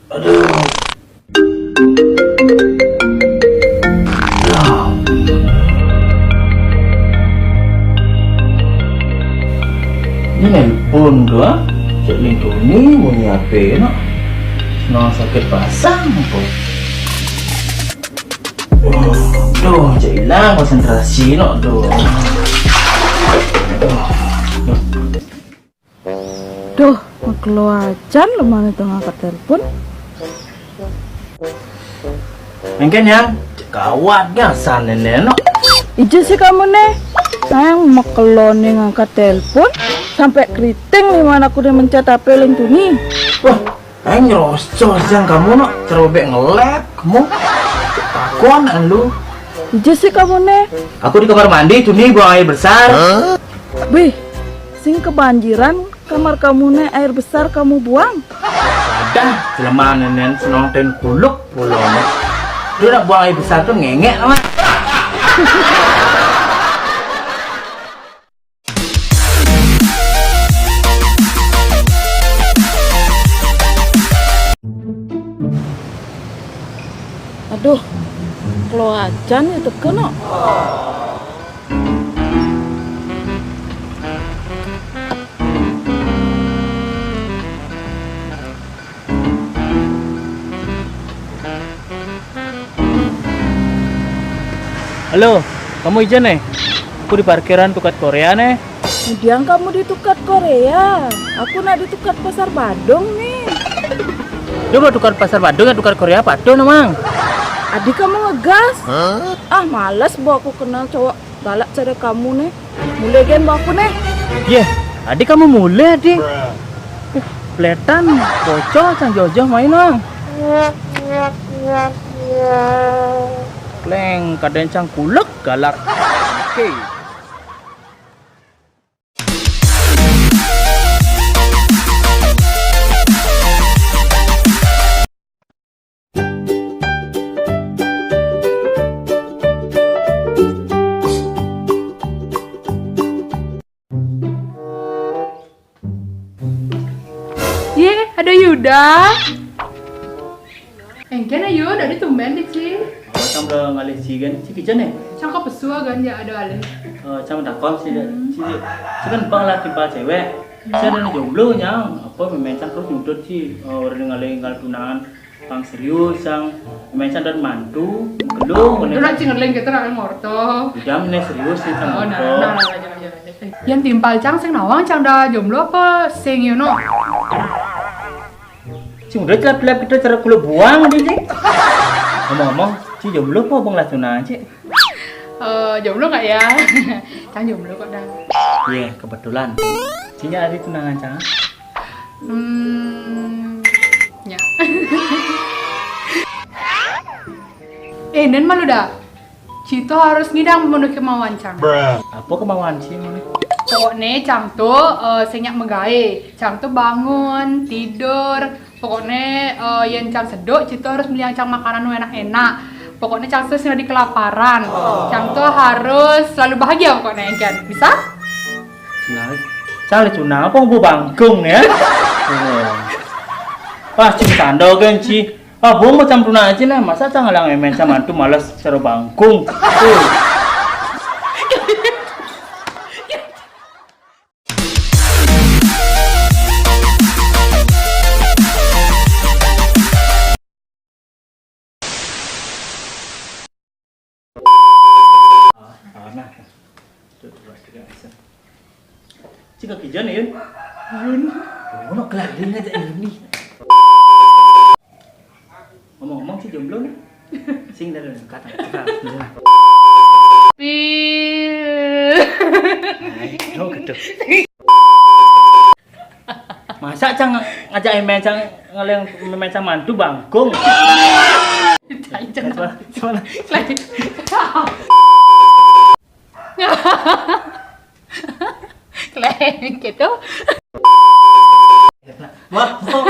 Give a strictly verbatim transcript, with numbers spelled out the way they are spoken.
Aduh. Ini nelpon doang. Cek lintuni bunyi H P no. Senang sakit pasang kok. Duh, cek hilang konsentrasi no tuh. Duh, makelo acan lemane to ngangkat telepon. Mungkin ya, gawat gasan nenek no. Ije sih kamu ne, sayang makelone ngangkat telepon, sampai keriting nih mana aku udah mencet H P lintuni. Wah, ayo nyerocos yang kamu no, cerobek ngelap kamu. Takon lu. Ije sih kamu ne. Aku di kamar mandi tuh nih buang air besar. Bih, sing kebanjiran kamar kamu ne air besar kamu buang. Ada jelema nenen senonten kuluk pulang. Dia nak buang air besar tuh ngengek sama. Aduh, kelo acan ya teke no. Halo, kamu ijen nih? Aku di parkiran tukat Korea nih. Kemudian kamu di tukat Korea, aku nak di tukat pasar Badung nih. Dia mau tukar pasar Badung ya tukar Korea apa tuh namang? Adi kamu ngegas? Ah males bawa aku kenal cowok galak cara kamu nih. Mulai gen bawa aku nih. Yeh, adi kamu mulai adi. Pletan, bocor sang jojo main mang. Pleng, kaden sang kulek galak. Oke. Ye, ada Yuda. Engken ayo, dari tumben di ci. Awak cang udah ngalih ci kan, ci kijan ya? Cang kok pesu agan ya ada alih. Eh, cang takon si, si, si kan bang lah timpal cewek. Si ada jomblo nyang, apa memencang terus nyudut si, eh, orang ngalih ngal tunangan. Pang serius sang memencang dan mantu, belum. Itu nak cingerling kita nak morto. Udah ini serius sih sang Oh, nah, mantu. Nah, nah, nah, jangan, jangan. Yang timpal cang sing nawang cang dah jomblo apa sing you know? Cing udah celap-celap kita cara kulo buang aja cing. Ngomong-ngomong, cing jomblo apa bang lah tunangan cing? Eh, jomblo nggak ya? Cang jomblo kok dah. Iya, kebetulan. Cingnya ada tunangan cang. Hmm, ya. Eh, dan malu dah. Cito harus ngidang memenuhi kemauan cang. Apa kemauan sih mana? Pokoknya cang tuh eh, senyak megai. Cang tuh bangun, tidur. Pokoknya eh, yang cang seduk, Cito harus beli yang cang makanan nu enak-enak. Pokoknya cang tuh sing di kelaparan. Cang tuh harus selalu bahagia pokoknya kan. Bisa? Nah, cale cuna apa bu bangkung ya? Wah, cing tanda kan ci. Ah, bu macam tuna aja lah. Masa cang ngalang emen sama antum malas seru bangkung. Tuh. Cika kijan ya? Yun. Ngono kelar dia ngajak ini. Ngomong-ngomong si jomblo nih. Sing dalam kata. Pil. Ayo gitu. Masa cang ngajak emen cang ngaleng emen cang mantu bangkung. Cai cenah. Coba, coba. Kleng gitu. Wah, wah,